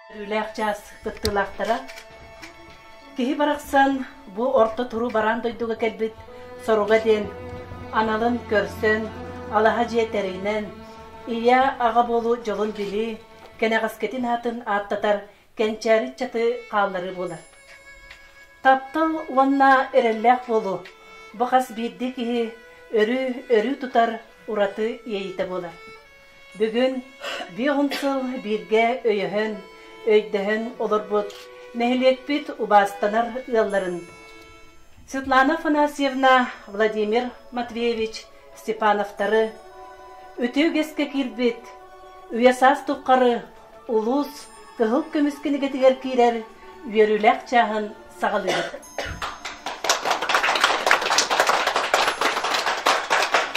Үөрүүлээх чаас кыттыылаахтара киһи барахсан бу орто туруу бараан дойдуга кэлбит соруга диэн аналын көрсөн, алаһа дьиэ тэринэн, ийэ аҕа буолуу дьолун билии, кэнэҕэскитин аатын ааттатар кэнчээри ыччаты хаалларыы буолар. Таптал уонна эрэллээх буолуу бу хас биирдии киһи өрүү өрүү тутар ураты иэйиитэ буолар. Бүгүн биэс сыл бииргэ өйөһөн, өйдөһөн олорбут нэһилиэкпит убаастанар ыалларын Светлана Афанасьевна, Владимир Матвеевич Степановтары үтүө үгэскэ киирбит үйэ-саас тухары улуус кыһыл көмүс кинигэтигэр киирэр үөрүүлээх чааһын саҕалыыбыт.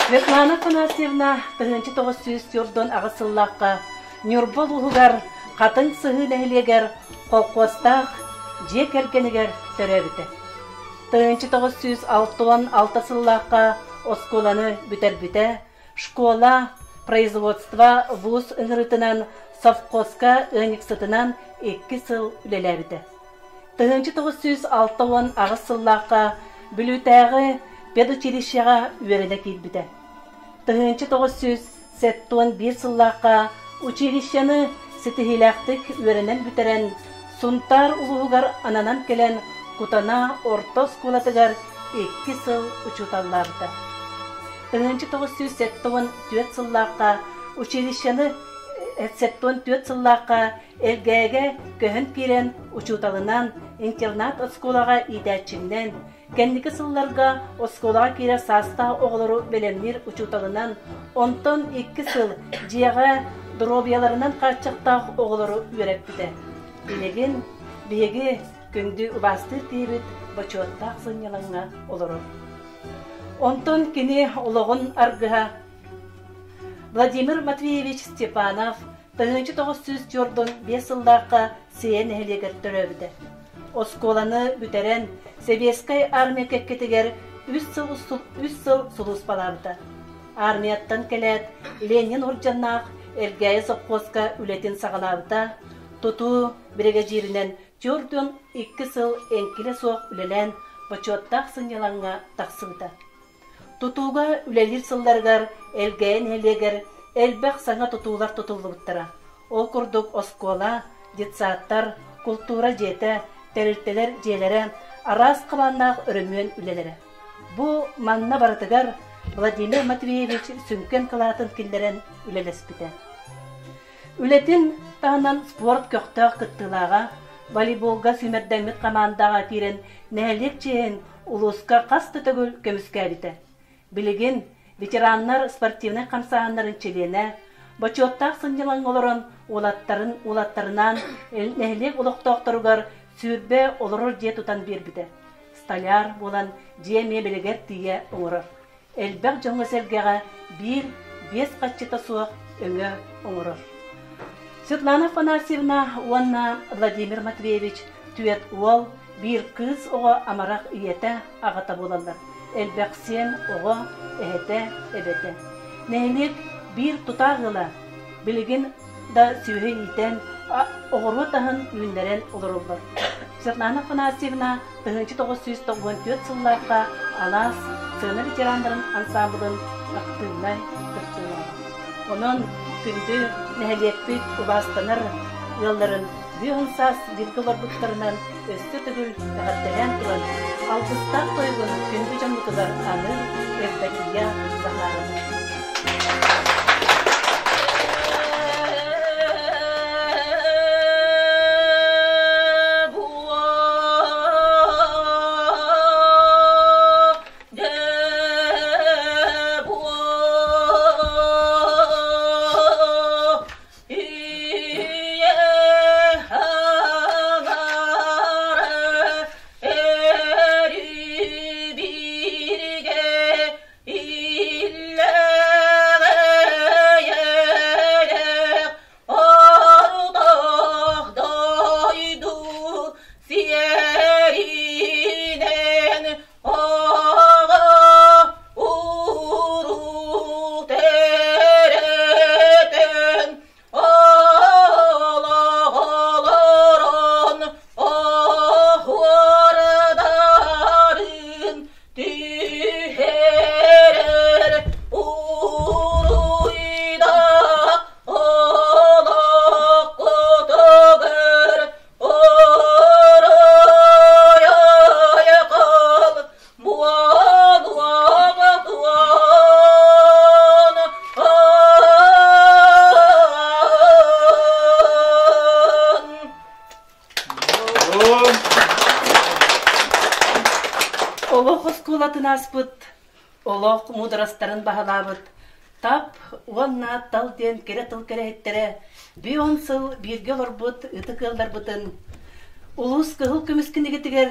Светлана Афанасьевна 1948 сыллаахха Ньурба улууһугар Хатыҥ Сыһыы нэһилиэгэр холкуостаах дьиэ кэргэнигэр төрөөбүтэ. 1966 сыллаахха оскуоланы бүтэрбитэ, школа, производство, вуз ыҥырыытынан совхозка ыанньыксытынан икки сыл үлэлээбитэ. 1968 сыллаахха Бүлүүтээҕи педучилищеҕа үөрэнэ киирбитэ. 1971 сыллаахха училищены ситиһиилээхтик үөрэнэн бүтэрэн, Сунтаар улууһугар ананан кэлэн Кутана орто оскуолатыгар икки сыл учууталлаабыта. 1974 сыллаахха училищены 74 сыллаахха Элгээгэ көһөн киирэн учууталынан, интернат оскуолаҕа иитээччинэн, кэнники сылларга оскуолаҕа киирэр саастаах оҕолору бэлэмниир учууталынан, онтон икки сыл дьиэҕэ доруобуйаларынан хааччахтаах оҕолору үөрэппитэ. Билигин биһиги күндү убаастыыр киһибит бочуоттаах сынньалаҥҥа олорор. Онтон кини олоҕун аргыһа Владимир Матвеевич Степанов 1945 сыллаахха Сиэ нэһилиэгэр төрөөбүтэ. Оскуоланы бүтэрэн, Сэбиэскэй армия кэккэтигэр үс сыл сулууспалаабыта. Армияттан кэлээт, Ленин ордьаннаах Элгээйи сопхуоска үлэтин саҕалаабыта, тутуу биригэдьииринэн 42 сыл эҥкилэ суох үлэлээн, бочуоттаах сынньалаҥҥа тахсыбыта. Тутууга үлэлиир сылларыгар Элгээйи нэһилиэгэр элбэх саҥа тутуулар тутуллубуттара. Ол курдук оскуола, детсадтар, култуура дьиэтэ, тэрилтэлэр дьиэлэрэ, араас хабааннаах өрөмүөн үлэлэрэ. Бу манна барытыгар Владимир Матвеевич сүҥкэн кылаатын киллэрэн үлэлэспитэ. Үлэтин таһынан спорт көхтөөх кыттыылааҕа, волейболга сүүмэрдэммит хамаандаҕа киирэн нэһилиэк чиэһин улууска хас да төгүл көмүскээбитэ. Билигин ветераннар спортивнай хамсааһыннарын чилиэнэ, бочуоттаах сынньалаҥҥа олорон уолаттарын уолаттарынаан нэһилиэк олохтоохторугар сүүрбэ олорор дьиэ тутан биэрбитэ. Столяр буолан дьиэ миэбэлигэр тиийэ оҥорор. Элбэх дьоҥҥо-сэргэҕэ биир биэс хаччыта суох өҥө оҥорор. Светлана Афанасьевна уонна Владимир Матвеевич түөрт уол, биир кыыс оҕо амарах ийэтэ, аҕата буолаллар. Элбэх сиэн оҕо, эһэтэ, эбэтэ. Нэһилиэк биир тутаах ыала билигин да сүөһү иитэн, оҕуруот аһын үүннэрэн олороллор. Светлана Афанасьевна 1994 сыллаахха Алаас сцена ветераннарын ансаамбылын актыыбынай кыттыылааҕа. Онон күндү нэһилиэкпит убаастанар ыалларын бүөн саас бииргэ олорбуттарынан өссө төгүл эҕэрдэлээн туран, алгыстаах тойугун күндү дьоммутугар аныыр Евдокия Захарова. Бииргэ оскуолатын ааспыт, олох муударастарын баһылаабыт Тап уонна Тал диэн кэрэ тыл кэрэһиттэрэ бион сыл бииргэ олорбут ытык ыалларбытын улуус кыһыл көмүс кинигэтигэр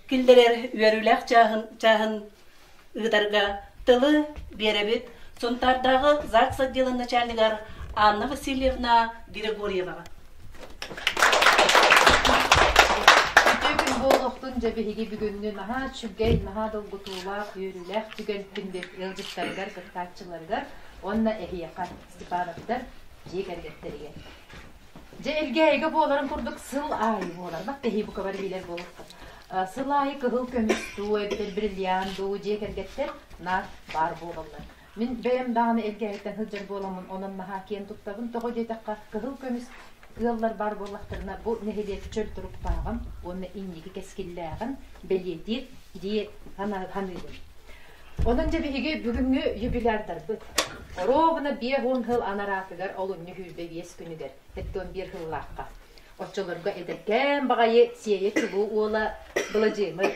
киллэрэр үөрүүлээх чааһын, чааһын ыытарга тылы биэрэбит Сунтаардааҕы ЗАГС отделын начальнигар Анна Васильевна Григорьеваҕа. Үтүө күн буолуохтун дьэ биһиги бүгүҥҥү наһаа үчүгэй, наһаа долгутуулаах, үөрүүлээх түгэн күндү ыалдьыттарыгар, кыттааччыларыгар уонна эһиэхэ, Степановтар дьиэ кэргэттэригэр. Дьэ Элгээйигэ буоларын курдук сыл аайы буолар. Бак тэһии бука бары билэр буолуохха. Сыл аайы кыһыл көмүс дуу, эбэтэр бриллиант дуу дьиэ кэргэттэр наар баар буолаллар. Мин бэйэм даҕаны Элгээйиттэн сылдьар буоламмын, онон наһаа киэн туттабын. Тоҕо диэтэххэ, кыһыл көмүс ыаллар баар буоллахтарына, бу нэһилиэк чөл туруктааҕын уонна инники кэскиллээҕин бэлиэтиир дии саныыбын. Онон дьэ биһиги бүгүҥҥү юбилярдарбыт оруобуна 50 сыл анараатыгар олунньу 25 күнүгэр 71 сыллаахха оччолорго эдэркээн баҕайы Сиэйэ чулуу уола Быладьыымыр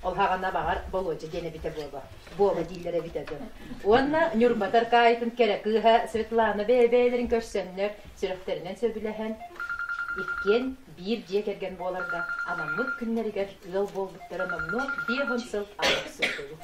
ол хаҕана баҕар Болуодьа диэн эбитэ буолуо буола дииллэр эбитэ дуу уонна Ньурба Таркаайытын кэрэ кыыһа Светлана бэйэ-бэйэлэрин көрсөннөр сүрэхтэринэн сөбүлэһэн иккиэн биир дьиэ кэргэн буоларга анаммыт күннэригэр ыал буолбуттара номнуо 50 сыл ааһар сылдьыбыт.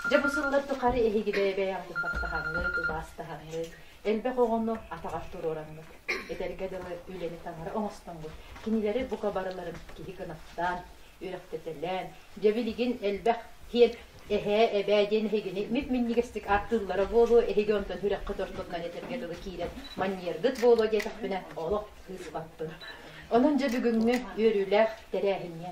Дьэ бу сыллар тухары эһиги бэйэ-бэйэҕитин таптаһаҥҥыт, убаастаһаҥҥыт, элбэх оҕону атаҕар туруораҥҥыт, этэргэ дылы үлэни таҥара оҥостоҥҥут, кинилэри бука барыларын киһи кынаттаан, үөрэхтэтэлээн, дьэ билигин элбэх киэн эһээ, эбээ диэн эһигини мип-минньигэстик ааттыыллара буолуо, эһиги онтон сүрэххит ортотунан этэргэ дылы киирэн манньыйаргыт буолуо диэтэхпинэ, олох сыыспаппын. Онон дьэ бүгүҥҥү үөрүүлээх тэрээһиҥҥэ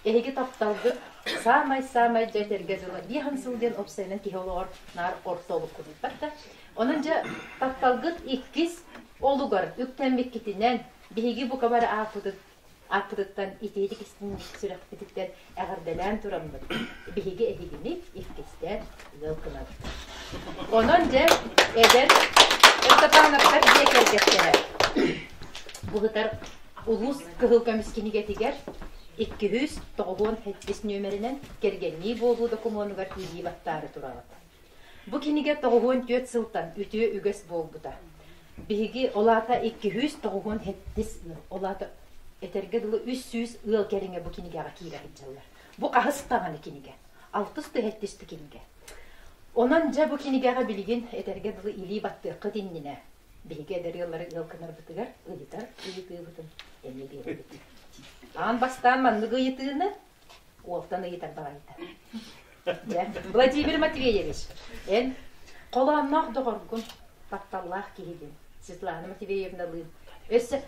эһиги тапталгыт саамай-саамай дьэ этэргэ дылы биэһэн сыл диэн уопсайынан киһи олоҕор наар орто олук курдуктар да. Онон дьэ тапталгыт иккис олугар үктэммиккитинэн биһиги бука бары ааппытыт ааппытыттан итиитик истиҥник сүрэхпититтэн эҕэрдэлээн тураммыт биһиги эһигини иккистээн ыал гынабыт. Онон дьэ эдэр Ыстапаановтар дьиэ кэргэттэрэ бу улуус кыһыл көмүс кинигэтигэр 297 нүөмэринэн кэргэннии буолуу докумуонугар илии баттаары тураҕыт. Бу кинигэ 94 сылтан үтүө үгэс буолбута. Биһиги ол аата 297 ыал, ол аата этэргэ дылы 300 ыал кэриҥэ бу кинигэҕэ киирэ сылдьаллар. Бу хаһыс даҕаны кинигэ, алтыс да сэттис да кинигэ. Онон дьэ бу кинигэҕэ билигин этэргэ дылы илии баттыаххыт иннинэ биһиги эдэр ыаллары ыал гынарбытыгар ыйытар ыйытыыбытын эмиэ биэрэбит. Аан бастаан маннык ыйытыыны уолтан ыйытар баҕайыта. Дьэ, Владимир Матвеевич, эн холоонноох доҕоргун, тапталлаах киһигин Светлана Матвеевналыын, өссө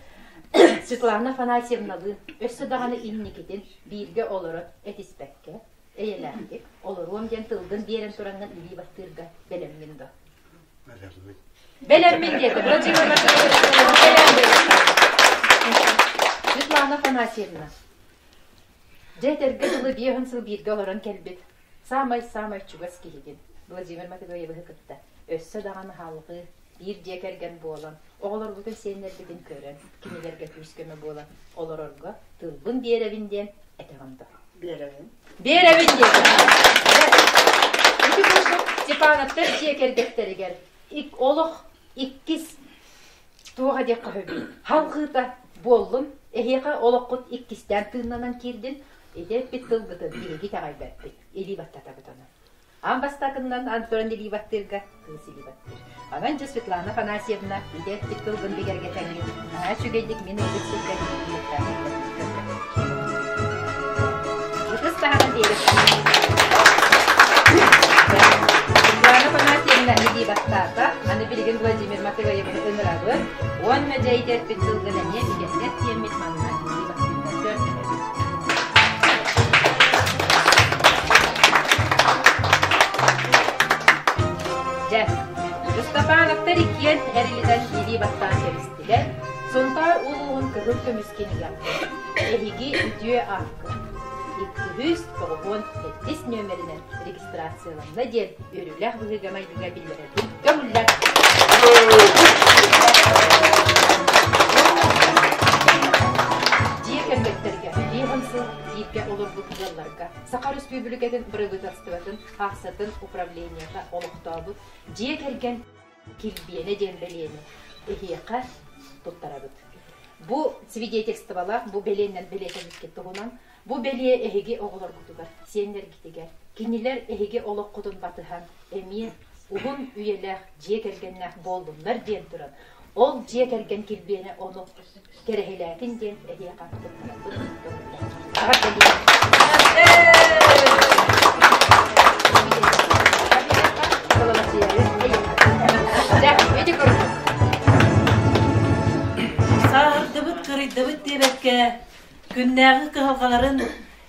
Светлана Афанасьевналыын өссө даҕаны инникитин бииргэ олорон этиспэккэ, эйэлээхтик олоруом диэн тылгын биэрэн тураҥҥын илии баттыырга бэлэммин дуо? Бэлэммин. Бэлэммин диэтэ. Владимир Матвеевич, бэлэммин. Светлана Афанасьевна, Дьэ, этэргэ дылы биэһин сыл бииргэ олорон кэлбит саамай-саамай чугас киһигин Владимир Матвеевиһы кытта өссө даҕаны салҕыы биир дьиэ кэргэн буолан, оҕолорбутун сиэннэрбитин көрөн, кинилэргэ күүс-көмө буолан олорорго тылбын биэрэбин диэн этэҕин дуо? Биэрэбин. Биэрэбин диэтэ. Ити курдук Степановтар дьиэ кэргэттэригэр олох иккис Туох диэххэ сөбүй? Халҕыыта буоллун, эһиэхэ олоххут иккистээн тыыннанан киирдин, ити эппит тылгытын биһиги итэҕэйбэппит, илии баттатабыт ону. Аан бастакыннан антуран илии баттыырга кыыс илии баттыыр. Онон дьэ Светлана Афанасьевна ити эппит тылгын бигэргэтэҥҥин, наһаа үчүгэйдик мин ылбыт сиргэр Ытыс таһынан диэри. Светлана Афанасьевна илии баттаата. Аны билигин Владимир Матвеевны ыҥырабын. Уонна дьэ идэрбит сылгын эмиэ бигэргэт диэммит манна илии баттыырга көрдөһөбүт. Дьэ, Ыстапаановтар иккиэн эрилитэн илии баттаан кэбистилэр. Сунтаар улууһун кыһыл көмүс кинигэ Эһиги үтүө аакка 297 нүөмэринэн регистрацияланна диэн үөрүүлээх быһыыга-майгыга биллэрэрбин көҥүллэр. Дьиэ кэргэттэргэ биир сыл бииргэ олорбут ыаллар. сылларга Саха Өрөспүүбүлүкэтин Бырабыыталыстыбатын Аахсатын управлениета олохтообут дьиэ кэргэн килбиэнэ диэн бэлиэни эһиэхэ туттарабыт. Бу свидетельстволаах, бу бэлиэннэн бэлиэтэммиккит туһунан, бу бэлиэ эһиги оҕолоргутугар, сиэннэргитигэр, кинилэр эһиги олоххутун батыһан эмиэ уһун үйэлээх дьиэ кэргэннээх буоллуннар диэн туран, ол дьиэ кэргэн килбиэнэ ону кэрэһилээтин диэн эһиэхэ туттарабыт. Сааһырдыбыт, кырыйдыбыт диэбэккэ, күннээҕи кыһалҕаларын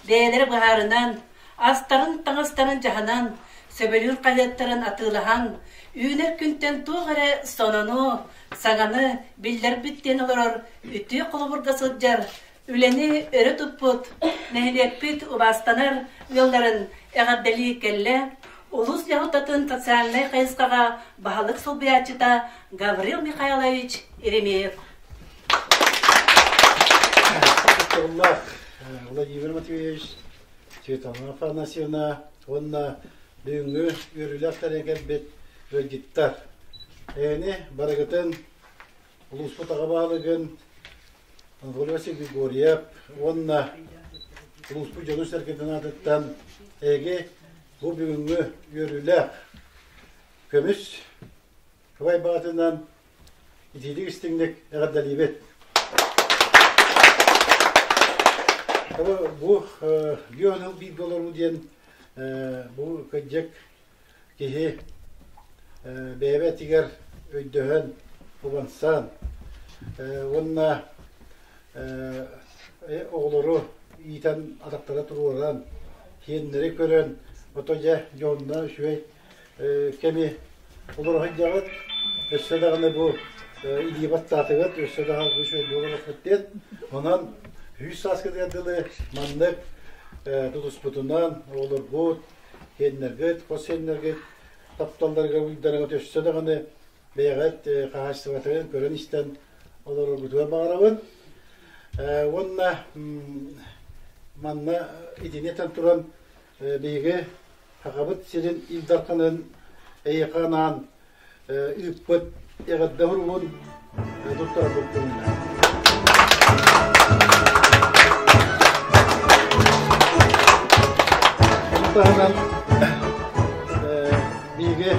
бэйэлэрэ быһаарынан, астарын-таҥастарын дьаһанан, сөбүлүүр хаһыаттарын атыылаһан, үүнэр күнтэн туох эрэ сонуну, саҥаны биллэрбит диэн олорор үтүө холобурга сылдьар, үлэни өрө туппут, нэһилиэкпит убаастанар ыалларын эҕэрдэлии кэллэ улуус дьаһалтатын социальнай хайысхаҕа баһылык солбуйааччыта Гаврил Михайлович Еремеев. Тыллаах Владимир Матвеевич, Светлана Афанасьевна уонна бүгүҥҥү үөрүүлээх тэрээһин кэлбит ыалдьыттар. Эһини барыгытын улууспут аҕа баһылыгын Анатолий Васильевич Григорьев уонна улууспут дьонун-сэргэтин аатыттан эһиги бу бүгүҥҥү үөрүүлээх көмүс кыбай баҕатынан итиитик истиҥник эҕэрдэлиибит. Бу Геоныл бииргэ олоруу диэн бу кырдьык киһи бэйэбэтигэр өйдөһөн, убансан уонна оҕолору иитэн атахтара туруоран, сиэннэри көрөн, ото дьэ дьонно үчүгэй кэми олоро сылдьаҕыт. Өссө даҕаны бу илии баттаатыгыт, өссө даҕаны үчүгэй буолуохпут диэн. Онон үһүс сааскытыгар дылы маннык тутуспутунан оҕолорбут, сиэннэргит, хос сиэннэргит тапталларыгар уйдарыгыт өссө даҕаны бэйэҕит хаһаайыстыбатын көрөн-истэн олороргутугар баҕарабын. Уонна манна итини этэн туран биһиги Сахабыт сирин Ил Дарханын эйиэхэ анаан ыыппыт эҕэрдэ суругун туттарарбыт көҥүллээх. Ону таһынан биһиги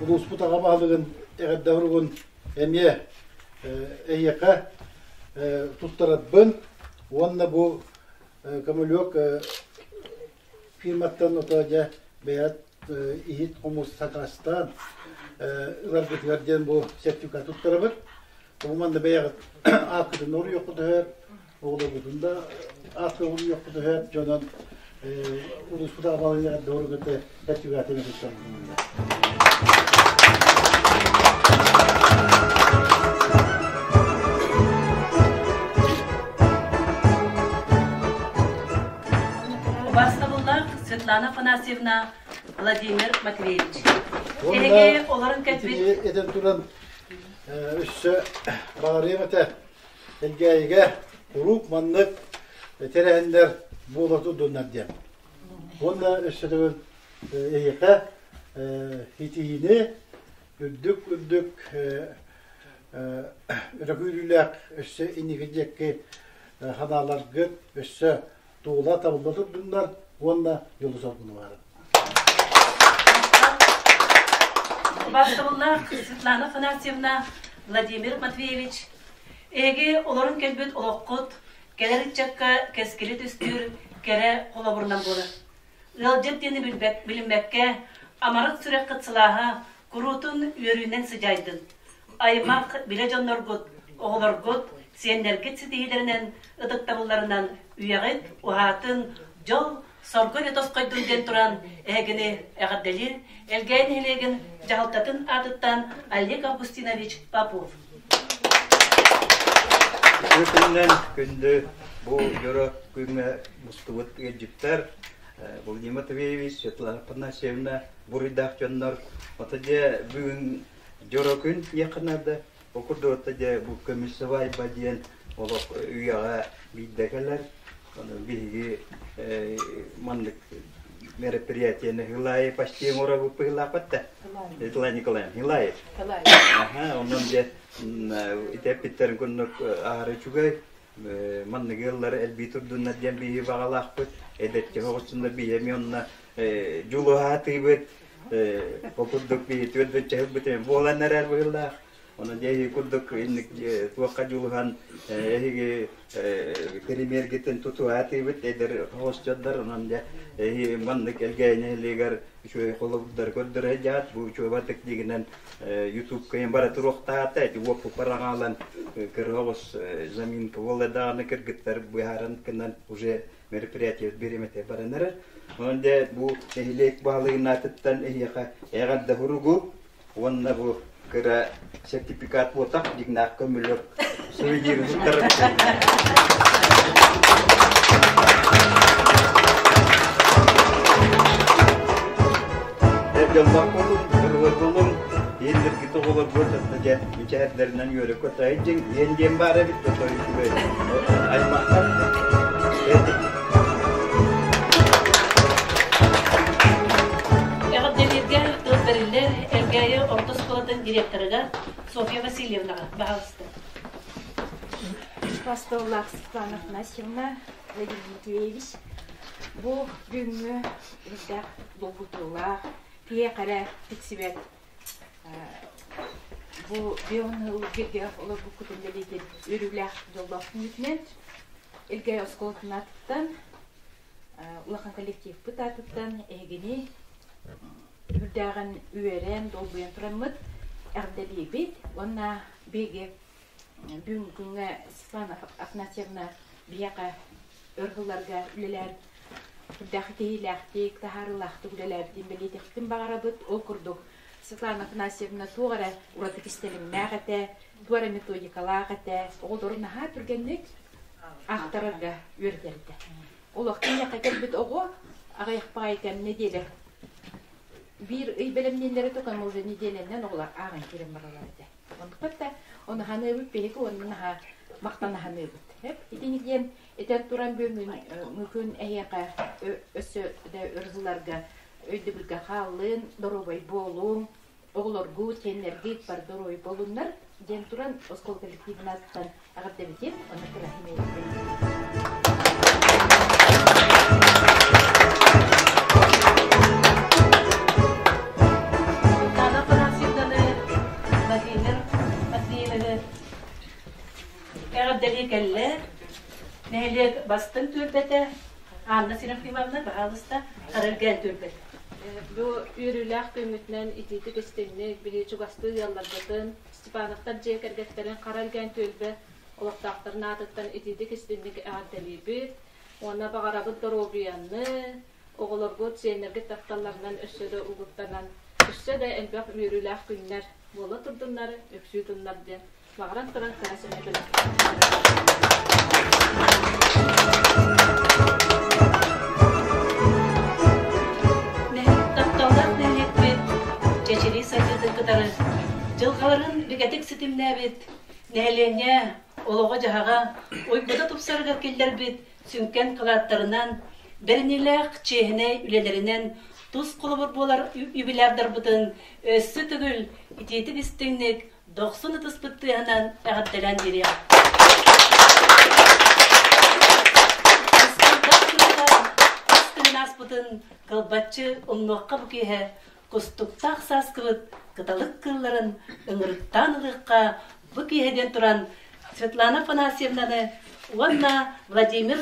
улууспут аҕа баһылыгын эҕэрдэ суругун эмиэ эйиэхэ туттарарбын уонна бу көмөлүөк фирматтан ото дьэ бэйэт иһит хомус сакаастаан ыларгытыгар диэн бу сертификат туттарабыт. Бу манна бэйэҕит ааккытын оруйуоххут өһөр, оҕолоргутун да аакка уруйуоххут өһөр, дьонон улууспут аҕабалыгар доругата сертификатын туттарбыт. Убаастабыллаах Светлана Афанасьевна, Владимир Матвеевич. Эһиги олорон кэлбит... Этэн туран өссө баҕарыам этэ Элгээйигэ куруук маннык тэрээһиннэр буола турдуннар диэн. Уонна өссө төгүл эһиэхэ итиини үрдүк-үрдүк өрөкүүрүүлээх өссө инники диэки ханааларгыт өссө туола табылла турдуннар уонна дьолу соргуну баарын. Убаастабыллаах Светлана Афанасьевна, Владимир Матвеевич, эһиги олорон кэлбит олоххут кэлэр ыччакка кэскили түстүүр кэрэ холобурунан буолар. Ыалдьыт диэни билиммэккэ, амарах сүрэххит сылааһа куруутун үөрүүнэн сыдьаайдын. Аймах, билэ дьонноргут, оҕолоргут, сиэннэргит ситиһиилэринэн, ытыктабылларынан үйэҕит уһаатын, дьол, сорго эрэ тосхойдун диэн туран, эһигини эҕэрдэлиир Элгээйи нэһилиэгин дьаһалтатын аатыттан Олег Августинович Попов. Үтүө күнүнэн күндү бу дьоро күҥҥэ мустубут ыалдьыттар Владимир Матвеевич, Светлана Афанасьевна буруйдаах дьоннор ото дьэ бүгүн дьоро күн диэххэ наада. Ол курдук ото дьэ бу көмүс сыбаайба диэн олох үйэҕэ биирдэ кэлэр. Биһиги маннык мероприятиены Хилаев почти оҥоробут быһыылаахпыт да. Николай Николаевич Хилаев. Аха, онон дьэ итеппиттэрин курдук аһары үчүгэй. Маннык ыаллар элбии турдуннар диэн биһи баҕалаахпыт. Эдэрчи оҕустуннар биһи эмиэ онно дьулуһаатыыбыт. Ол курдук биһи түөрт буолан эрэр быһыылаах. Онон дьэ курдук инник туохха дьулуһан эһиги премьергитин тутуһаатыыбыт эдэр оҕосчоддор онон дьэ эһи маннык Элгээйи нэһилиэгэр үчүгэй холобурдар көрдөрө дьаат бу учуобатык дигинэн ютубка бара туруохтаата эти уоппуппар аҕаалан кыра оҕус заминка буолла даҕаны кыргыттар быһааран кынан уже мероприятие бириэмэтэ баран эрэр. Онон дьэ бу нэһилиэк баһылыгын аатыттан эһиэхэ эҕэрдэ суругу уонна бу кыра сертификат буотах дьиҥнээх көмүлүөк сувениры туттарар. Эр дьоллоох буолуҥ, дьоруой буолуҥ, иэннэргит оҕолоргут дьэ мичээрдэринэн үөрэ-көтө сылдьыҥ, иэн диэн баар эбит, той үчүгэй аймахтар. Эҕэрдэлииргэ тыл бэриллэр Элгээйи орто оскуолатын директорыгар Софья Васильевнаҕа баһаалыста. Постоллаах Светлана Афанасьевна, Владимир Дмитриевич, бу бүгүҥҥү үрдээх долгутуулаах, киһиэхэ эрэ тиксибэт бу бион бииргэ олорбуккутун бэлиэтин үөрүүлээх дьоллоох күнүтүнэн Элгээйи оскуолатын аатыттан улахан коллективпыт аатыттан эһигини үрдээҕин үөрэн, долгуйан тураммыт эҕэрдэлиибит уонна биһиги бүгүҥҥү күҥҥэ Светлана Афанасьевна биһиэхэ өр сылларга үлэлээн үрдээх киһилээхтик, таһаарыылаахтык үлэлээбитин бэлиэтиэхпитин баҕарабыт. Ол курдук Светлана Афанасьевна туох эрэ ураты кистэлэҥнээх этэ, туох эрэ методикалаах этэ, оҕолору наһаа түргэнник аахтарарга үөрэтэрдэ. Олох киниэхэ кэлбит оҕо аҕыйах баҕайы кэм нэдиэлэ биир ый бэлэмнииллэрэ токон уже нэдиэлэннэн оҕолор ааҕан киирэн бараллар этэ. Онтукпат да ону ханыыбыт биһиги уонна наһаа махтана ханыыбыт. Итини диэн этэн туран бүгүн мүкүн эһиэхэ өссө да өр сылларга өйдөбүлгэ хааллын, доруобай буолуҥ, оҕолоргут, сиэннэргит бар доруобай буолуннар диэн туран оскуола коллективын аатыттан эҕэрдэбитин уонна Светлана Афанасьевнаны, Владимир Матвеевиһы эҕэрдэлии кэллэ. Нэһилиэк бастыҥ түөлбэтэ Анна Серафимовна, баһаалыста, Хараргээн түөлбэтэ. Бу үөрүүлээх күммүтүнэн итиитик истиҥник биһи чугастыы ыалларбытын Степановтар дьиэ кэргэттэрин Хара Элгээн түөлбэ олохтоохторун аатыттан итиитик истиҥник эҕэрдэлиибит уонна баҕарабыт доруобуйаны, оҕолоргут, сиэннэргит тапталларынан өссө да угуттанан, өссө да элбэх үөрүүлээх күннэр буола турдуннар, үксүү туннар диэн баҕаран туран кыра сэмэбин. Тапталлаах нэһилиэкпит чэчирии сайдыытын кытары дьылҕаларын бигэтик ситимнээбит нэһилиэнньэ олоҕо-дьаһаҕа уйгута тупсарыгар киллэрбит сүҥкэн кылааттарынан, бэриниилээх чиэһинэй үлэлэринэн тус холобур буолар юбилярдарбытын өссө төгүл итиитик истиҥник дохсун ытыспыт тыаһынан эҕэрдэлээн биэриэҕэ. Күнүн ааспытын кылбаччы умнуохха бу киэһэ кустуктаах сааскыбыт кыталык кыылларын ыҥырыктаан ылыахха бу киэһэ диэн туран Светлана Афанасьевнаны уонна Владимир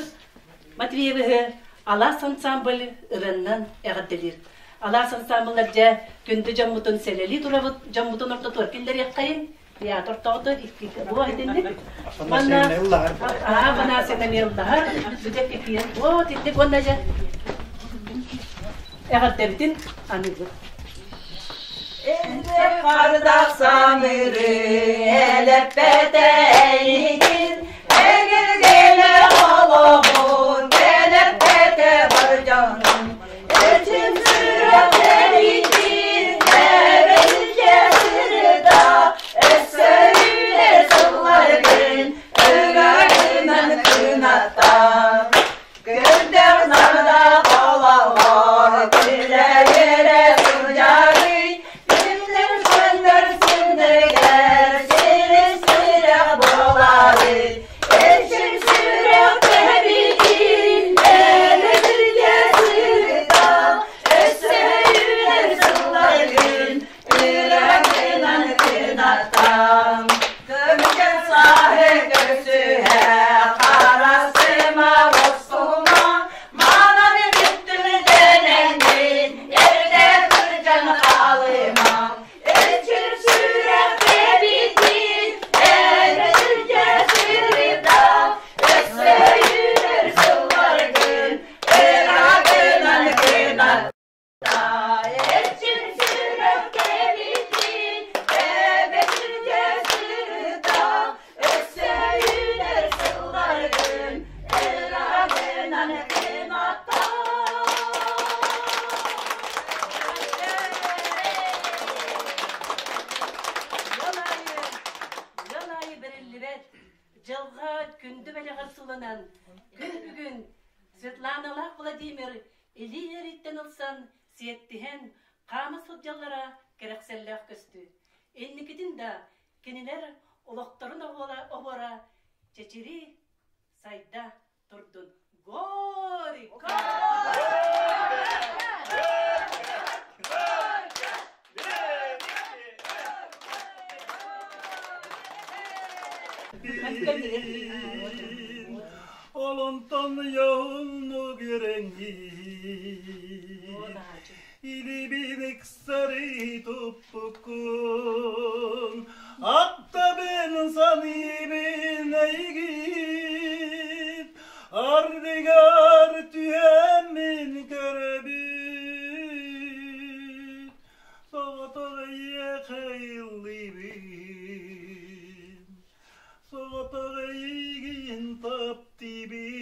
Матвеевиһы Алаас ансамбль ырыаннан эҕэрдэлиир. Алаас ансамбллар дьэ күндү дьоммутун сэлэлии турабыт, дьоммутун ортотугар киллэриэххэйин. Театр тоҕото икки буо итинник. Уонна Афанасьевна ыллаһар. Бүтэк иккиэн буо итинник уонна дьэ эҕэрдэбитин аныыбыт. Хардах самыры элэппэтэ эйигин, эгэлгэлэ олоҕун кэлэппэтэ бар дьонун, эрчим сүрэх эйигин эбэлгэ сырыта, өссө үүнэр сылларгын ыҥырынан кынаттаан. Дьылҕа күндү бэлэҕэр суланан, күн бүгүн Светланалаах Владимир илии-илииттэн ылсан, сиэттиһэн, хаама сылдьаллара кэрэхсэллээх көстүү. Инникитин да кинилэр олохторун оһуора чэчирии сайда турдун. Горько! Олонтон йоһунну гирэҥҥин Илибин ыксары туппуккун Аттабын саныыбын эйигин Ардыгар түһэммин көрөбүн Соҕотох эйиэхэ ыллыыбын Соҕотох эйигин таптыыбын.